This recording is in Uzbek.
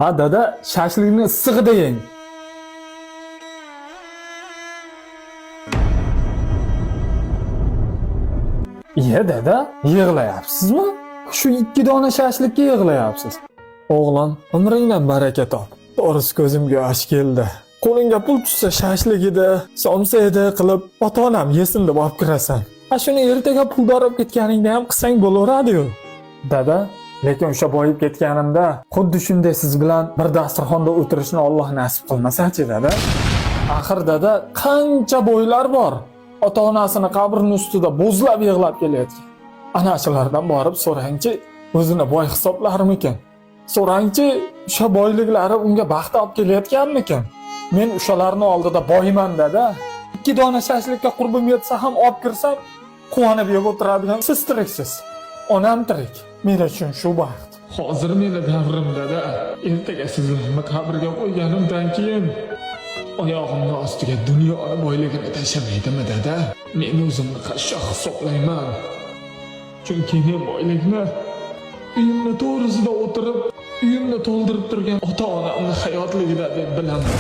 Ha dada, shashlikni issig'ida yeng. Iya dada, yig'layapsizmi? Shu ikki dona shashlikka yig'layapsiz. O'g'lim, umringdan baraka top. To'g'risi ko'zimga yosh keldi. Qo'lingga pul tushsa shashlik edi, somsa edi qilib ota-onam yesin deb olib kirasan. Ha shuni ertaga puldor olib ketganingda ham qilsang bo'laveradi-yu. Dada, lekin o'sha boyib ketganimda xuddi shunday siz bilan bir dasturxonda o'tirishni Alloh nasib qilmasa-chi dada. Axir dada, qancha boylar bor. Ota-onasini qabrini ustida bo'zlab yig'lab kelayotgan. Ana shulardan borib so'rangchi, o'zini boy hisoblarmikin? So'rangchi, o'sha boyliklari unga baxt olib kelayotganmikin? Men o'shalarni oldida boyman dada. Ikki dona shashlikka qurbim yetsa ham olib kirsam, quvonib yeb o'tiradigan siz tiriksiz. Onam tirik. Men uchun shu baxt. Hozir meni davrim dada. Ertaga sizlarni qabrga qo'yganimdan keyin oyog'imni ostiga dunyoni boyligini tashlamaydimi dada? Men o'zimni qashshoq hisoblayman. Chunki men boylikni uyimni to'g'risida o'tirib, uyimni to'ldirib turgan ota-onamni hayotligida deb bilaman.